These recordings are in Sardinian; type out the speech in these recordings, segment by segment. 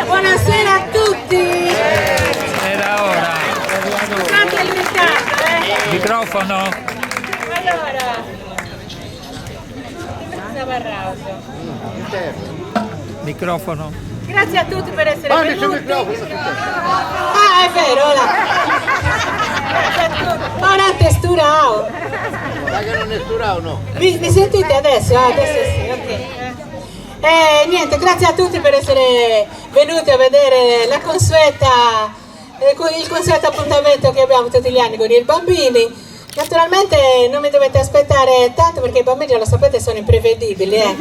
Buonasera a tutti! Era ora. Scusate il ritardo, eh! Microfono. Allora, Microfono. Grazie a tutti per essere venuti. Ah, è vero, ora. Ora testurao. Ma che non è sturao no? Mi, mi sentite adesso? Ah, adesso sì, ok. Eh, niente, grazie a tutti per essere venuti a vedere la consueta, eh, il consueto appuntamento che abbiamo tutti gli anni con i bambini. Naturalmente non mi dovete aspettare tanto perché i bambini, già lo sapete, sono imprevedibili. Eh.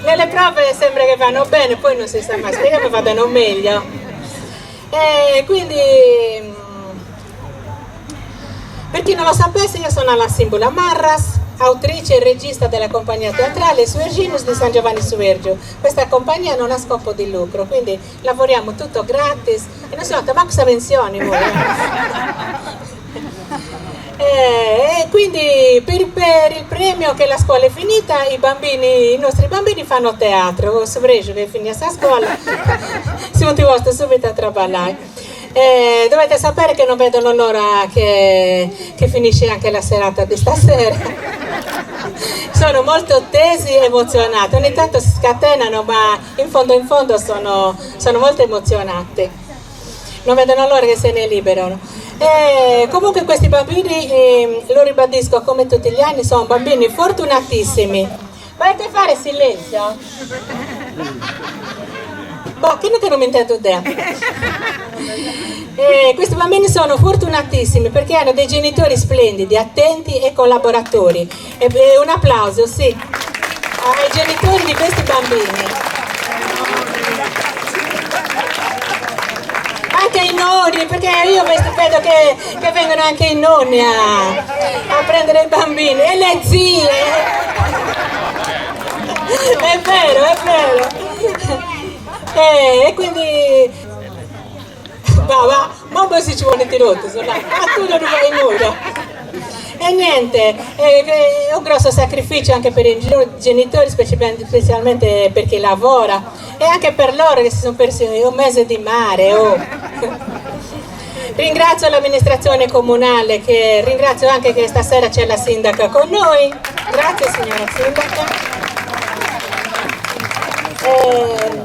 Nelle prove sembra che vanno bene, poi non si sa mai, speriamo che vadano meglio. E quindi, mm, per chi non lo sapesse, io sono la Simbula Marras, autrice e regista della compagnia teatrale Suerginus di San Giovanni Suergiu. Questa compagnia non ha scopo di lucro, quindi lavoriamo tutto gratis e non si nota manco sa pensione. Voi, eh. Eh, e quindi per, per il premio che la scuola è finita, i bambini, i nostri bambini fanno teatro. Su prexu che finisce la scuola, si sono subito a traballare. Eh, dovete sapere che non vedono l'ora che, che finisce anche la serata di stasera. Sono molto tesi e emozionati, ogni tanto si scatenano, ma in fondo in fondo sono, sono molto emozionati. Non vedono l'ora che se ne liberano. E comunque questi bambini, eh, lo ribadisco come tutti gli anni, sono bambini fortunatissimi. Volete fare silenzio? Boh, che non mi intendo te. Eh, questi bambini sono fortunatissimi perché hanno dei genitori splendidi, attenti e collaboratori. E, e un applauso, sì, ai genitori di questi bambini. Anche i nonni, perché io vedo che, che vengono anche i nonni a, a prendere i bambini e le zie. È vero, è vero. E, e quindi va, va, ma poi si ci vuole tirotto, ma tu non fai nulla. E niente, è un grosso sacrificio anche per i genitori, specialmente per chi lavora e anche per loro che si sono persi un mese di mare. Oh. Ringrazio l'amministrazione comunale, che ringrazio anche che stasera c'è la sindaca con noi. Grazie signora sindaca. E,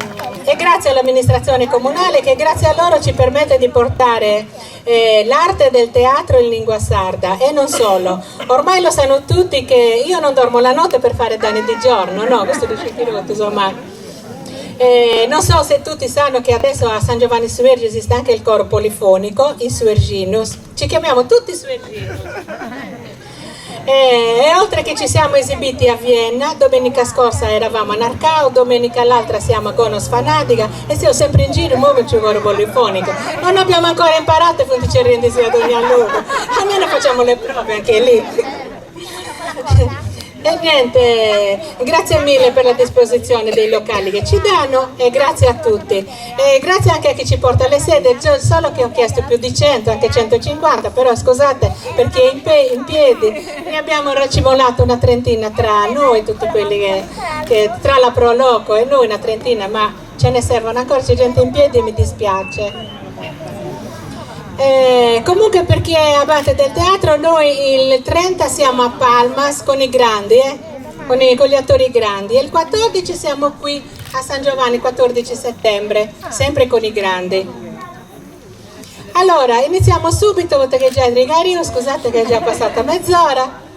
e grazie all'amministrazione comunale che grazie a loro ci permette di portare eh, l'arte del teatro in lingua sarda e non solo. Ormai lo sanno tutti che io non dormo la notte per fare danni di giorno, no? Questo insomma. Eh, non so se tutti sanno che adesso a San Giovanni Suergiu esiste anche il coro polifonico, i Suerginus. Ci chiamiamo tutti Suerginus. E, e oltre che ci siamo esibiti a Vienna, domenica scorsa eravamo a Narcao, domenica l'altra siamo a Gonnosfanadiga e siamo sempre in giro, muoverci un coro polifonico. Non abbiamo ancora imparato e ci rendi sia ad ogni luogo. Almeno facciamo le prove anche lì. E niente, grazie mille per la disposizione dei locali che ci danno e grazie a tutti. E grazie anche a chi ci porta le sedie, solo che ho chiesto più di 100, anche 150, però scusate perché in, pe- in piedi ne abbiamo racimolato una trentina tra noi, tutti quelli che, che tra la Pro Loco e noi una trentina, ma ce ne servono ancora, c'è gente in piedi e mi dispiace. Eh, comunque per chi è amante del teatro, noi il 30 siamo a Palmas con i grandi, eh, con, i, con gli attori grandi e il 14 siamo qui a San Giovanni, 14 settembre, sempre con i grandi. Allora, iniziamo subito, perché già è Rigario, scusate che è già passata mezz'ora.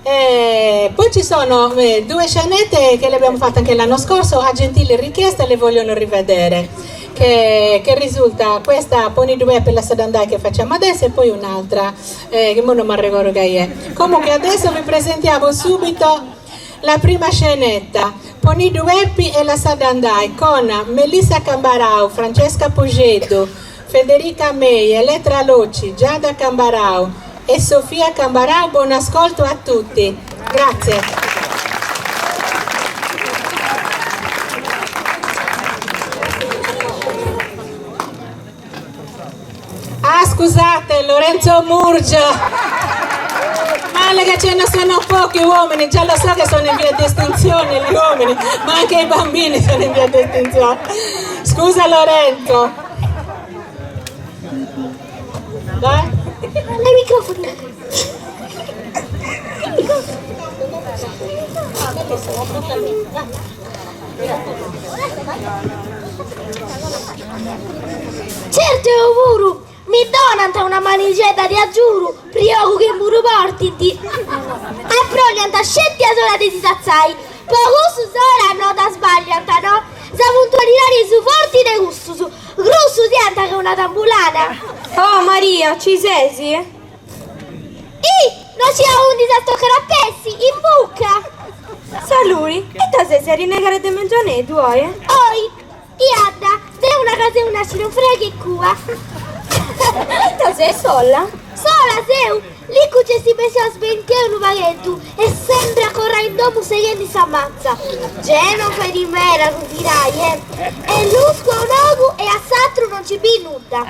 Eh, poi ci sono eh, due scenette che le abbiamo fatte anche l'anno scorso, a gentile richiesta le vogliono rivedere che, che risulta questa Poni 2 per la Sadandai che facciamo adesso e poi un'altra eh, che non mi ricordo che è. Comunque adesso vi presentiamo subito la prima scenetta, Poni Dueppi e la Sadandai con Melissa Cambarau, Francesca Pugedo, Federica Mei, Elettra Locci, Giada Cambarau e Sofia Cambarau. Buon ascolto a tutti. Grazie. Scusate, Lorenzo Murgia. Male che ce ne sono pochi uomini, già lo so che sono in via di estinzione gli uomini, ma anche i bambini sono in via di estinzione. Scusa Lorenzo. Dai. Il microfono. Certo, puru, mi donant una manigedda di aggiuru, priogu chi puru portint. Aproliant sceti a s'ora de si satzai, po cussu s'ora no dda sbagliant, no? Sa puntualidadi est su forti de cussus, grussus siant che una tambulada. Oh Maria, ci sesi? Ih, no sciu aundi s'at toccada a pessi, in bucca! Saluri, ita sesi a rinnegare de mengianeddu oi? Oi, Iadda, deu una ca seu nascida in fraghi e cua. Ita ses sola? Sola seu! Licu nc'est bessiu a sbentiai unu pagheddu e sempri a corrai in domu seghendi sa matza. Gei non fait meda su tirai, eh! E luscu a un'ogu e a s'atru non ci bit nudda.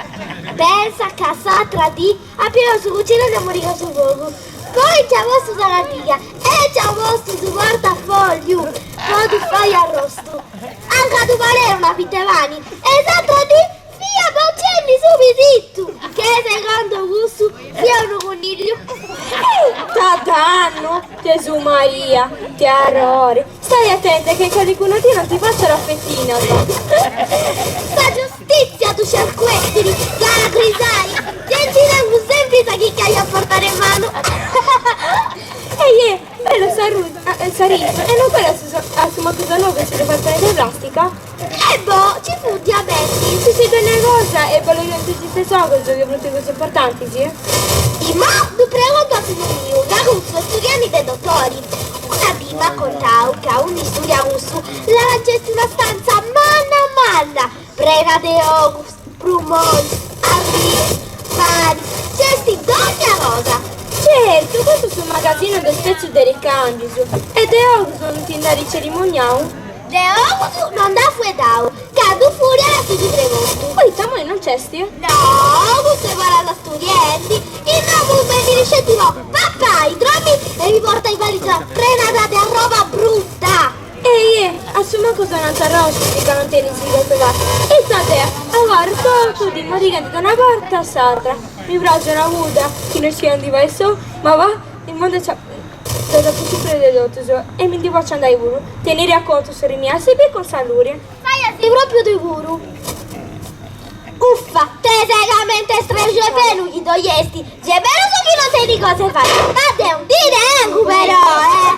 Pensa ca s'atra dì at pigau su cuccidoni a morigai su fogu. Poi nci at postu sa candiga e nci at postu su portafògliu po ddu fai arrostu. Anca ddu parera una fit'e pani e s'atra dì fia bocendi su pisittu, che segundu cussu fia unu cunìlliu. Ita dannu! Gesù Maria, ti arrori! Stai attenta che calicuna dì non ti facciat a fetinas! Sa giustizia tu sciarcuettiri, gara grisai, genti tengu sempri sa chicca a portare in manu. Ehi eh, bellu s'arrisu e non bellu a su mancu sa nou che ci ddu fatzant de plastica? E boh, ci funt diabetis. Si si dogna cosa est bellu chi non ti gis is ogus chi funt prus importantis? Imoi ddu pregontu a fillu miu, ca cussu est studiendi de dotori. Una dì m'at contau ca aundi studiat cussu là nc'est una stanza manna manna, prena de ogus, prumonis, arrius, manis, nc'est dogna cosa. Certu, custu est su magasinu de is petzus de ricàmbius e de ogus non ti nd'at cerimoniau? De ogus non nd'at fueddau, candu furiat a si ddu pregontu. Poita imoi non nc'est? No, cussu est abarrau studiendi, in domu benit sceti po papai, dromi e mi portai valigia prena de arroba bruta. Ehi eh, a su mancu sonant arroscis ca non tenis ita fai. Ita dea, abarru totu dì morighendi de una parti a s'atra. Mi praxit una pudda chi no sciu aundi fai s'ou, ma va, in modu dda apu prus de totus e mi ndi potzu andai puru. Teniri a contu sorri mia, si bit cun saluri. Fai asi propriu tui puru. Uffa, te segamente strexu e fenu chi ddoi est, gei berus chi non tenit cosa 'e fai, ma deu ndi tengu però, eh!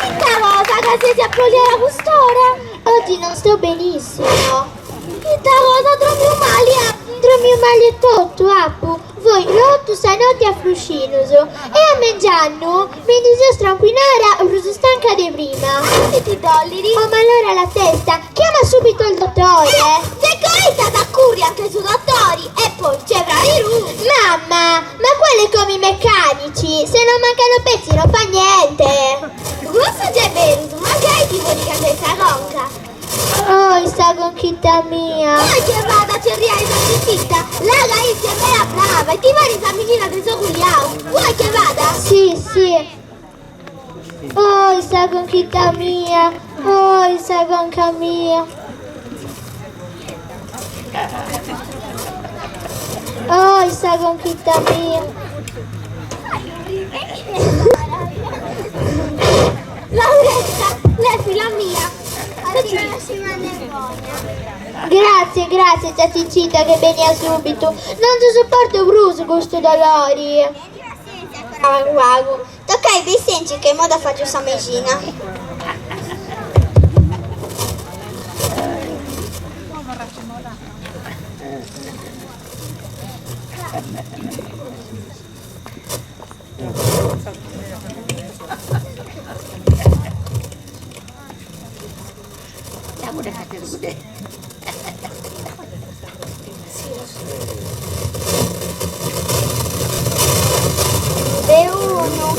Ita cosa ca sesi aproliada a cust'ora? Oggi non sto benissimo. Ita cosa, dromiu mali apu? Dromiu mali e totu, apu foi totu sa noti a fruscinus e a mengianu mi ndi seu strancuinara prus stanca de prima. Aundi ti dolliri? Ho malore alla testa, chiama subito il dottore! Se coita t'accurri anche su dottori e poi c'è fradi ru. Mamma, ma quello è come i meccanici, se non mancano pezzi non fa niente! Cussu gei est berus, mancai ti morigat sa conca. Oi sa conchita mia! Bois chi vada a cerriai sa Cicita? Là ca issa est meda brava e ti fait sa mexina de s'ogu liau. Bois chi vada? Si, si. Oi sa conchita mia! Oi sa conca mia! Oi sa conchita mia! Lauretta, l'est filla mia. Grazie, grazie, tzia Cicita che benia subitu. Non ddu suportu prus custu dolori. Pagu pagu. Tocai bessienci ca imoi dda fagiu sa mexina. De unu,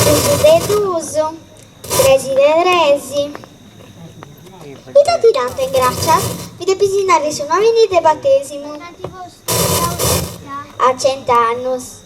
dus de dus, tresi de tresi. Ita ti nant in gràcias? Mi depis narri su nòmini de batèsimu. A cent'annus.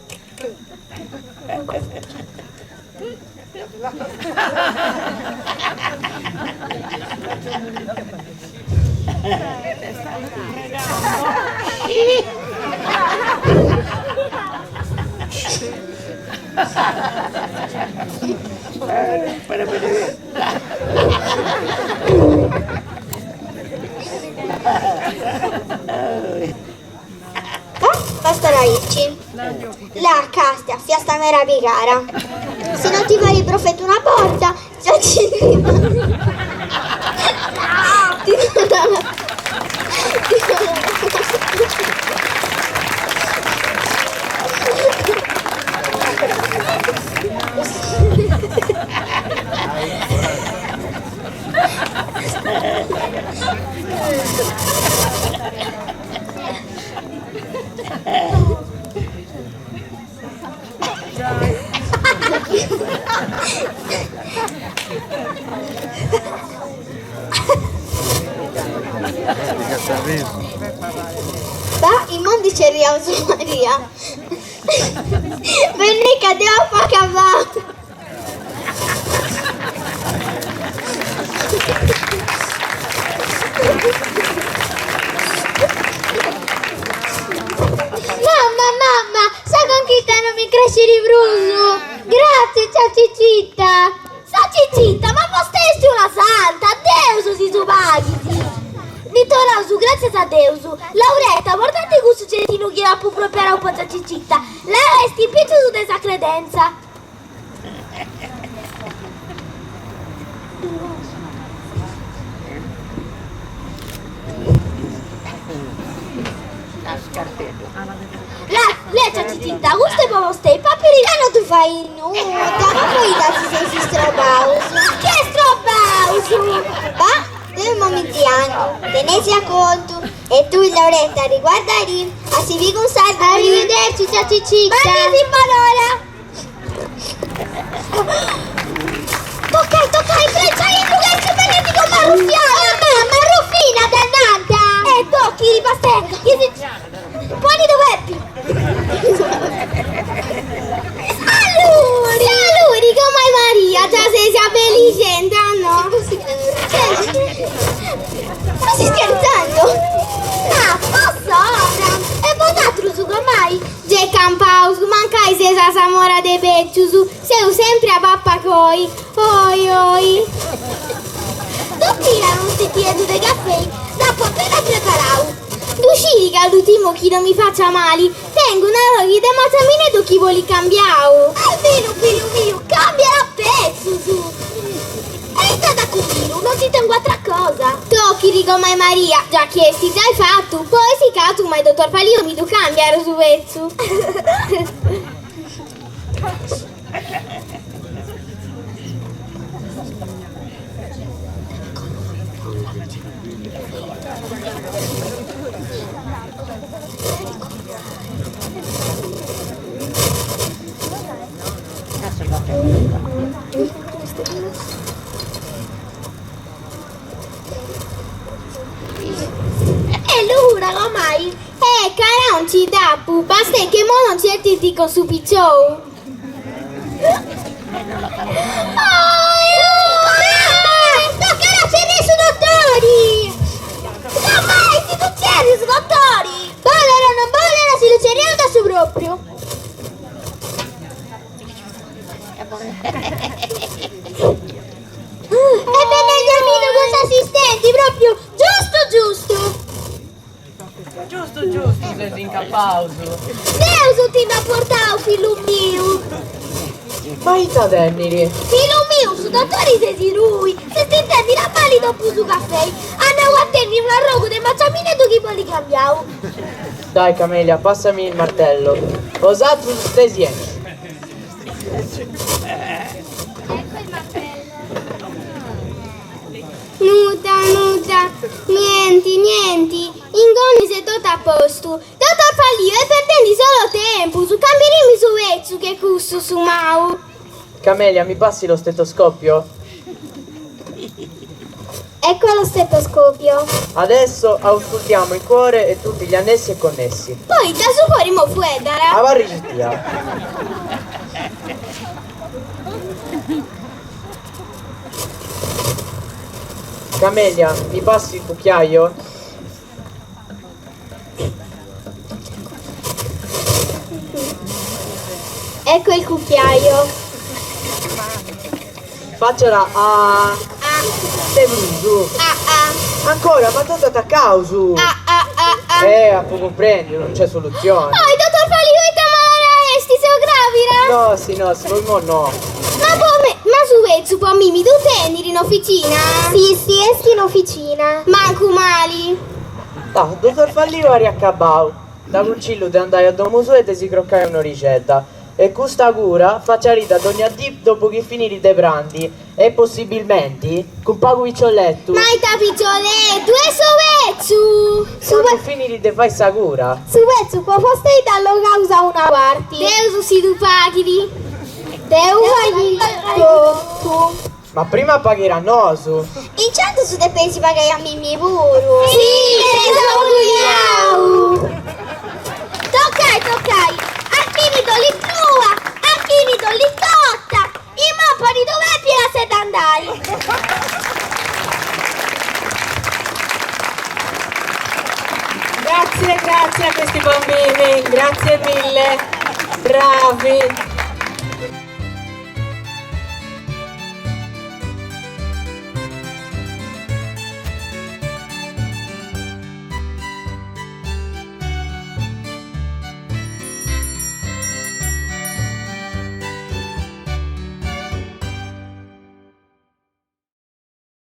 Bastat aici. La càstia, fiasta mera pigara. Si no ti fait profetu una borta, già ti ti Bah, immoi ndi cerriaus Maria. Benni ca deu apu acabau. Mamma, mamma, sa conchita non mi cresciri prus! Grazie, tzia Cicita! Sa Cicita, ma vostè est una santa! Deus si ddu paghit! Ndi torraus gràtzias a Deus! Laureta, portati cussu cestinu chi apu preparau po tzia Cicita, là est in pitzus de sa credentza! Là, tzia Cicita, custu est po vostei, papiri. Ca no ddu fait nudda, ma poita si seis istrobaus? Ma che istrobaus! Bah, deu immoi mi ndi andu, teneisi a contu, e tui Laureta riguardarì, a si biri cun saludi. Arrivederci tzia Cicita. Bandis in bonora! Toccai, toccai, frecciai in lughenti benendi comà Ruffiana! Oh mamma, Ruffina dda nant! E tocchi, bastè, chi si... Poni ddu Peppi! Saluri! Saluri, comai Maria, già ses abbelixenda, no? Ma stai scherzando? Ah, poss'ora! E bosatrus comai? Ge campaus, mancai seus a sa mora de becius, seus sempri a papacoi, oi oi. Dottina unu stitieddu de cafei, dd'apu apena preparau. Ddu sciri ca ddu timu chi no mi facia mali, tengu un'arroghi de matzamineddu chi bolit cambiau. Almenu, fillu miu, cambia a petzus! E ita t'at cumbidu? Non ti tengu atra cosa. Tocchiri, gomai Maria, già chi esti giai fattu, poi si casu mai dottor Falio mi ddu cambiat su petzu. E lura, gomai! Eh, cara nci dd'apu, bastei che mo non certint cun su piciou. Toccat a cerriai su dottori! Gomai, si ddu cerri su dottori! Bolleri o non bolleri, si ddu cerriaus de su propriu. E bennendi Arminu cun s'assistenti, propriu giustu giustu! Giustu giustu seus incapaus! Deus ti nd'at portau, fillu miu! Ma ita tennit? Fillu miu, su dotori s'est rui, s'est intendida mali dopu su cafei, at nau ca tenit un'arrogu de maciamineddu chi bolit cambiau. Dai Camelia, passami il martello. Bosatrus stesienci. Nudda, nudda, nienti, nienti, ingoni est totu a postu. Dottor Falliu est perdendi solo tempus, cambirimi su 'etzu che cussu su mau. Camelia, mi passi lo stetoscopio? Ecco lo stetoscopio. Adesso auscultiamo il cuore e tutti gli annessi e connessi. Poita su cori imoi fueddara. Abarri citia. Camelia, mi passi il cucchiaio? Ecco il cucchiaio. Faccela a... A. De prusu. A A. Ancora, ma tutto attaccau su. A A A A. A comprendi, non c'è soluzione. Oi, dottor Falliu, ita malora esti, seu gravira? No, sì, no, sì, mo no. Ma come? Ma su etzu po mimi du teniri in officina? Sì, sì, esti in officina. Mancu mali. Da, dottor Falliu ari acabau. Da cuncillu de andai a domu sua e de si croccai un'oricedda. E custa cura facciarida dogna dì dopo chi finiri de prandi e possibilmenti cun pagu picciolettu. Ma ita picciolettu, e su etzu! Su, Quando finiri de fai sa cura. su etzu po fostei dd'allogaus a una parti. Deus si du paghidi. Deus paghit totu. Ma prima paghira nosu. Incentus depeis pagai a mimmi puru. Sì, tesu cogliau! Toccai, toccai! A chini dd'olit crua, a chini dd'olit cotta, imoi poni du pepi e lassedda andai. Grazie, grazie a questi bambini, grazie mille, bravi.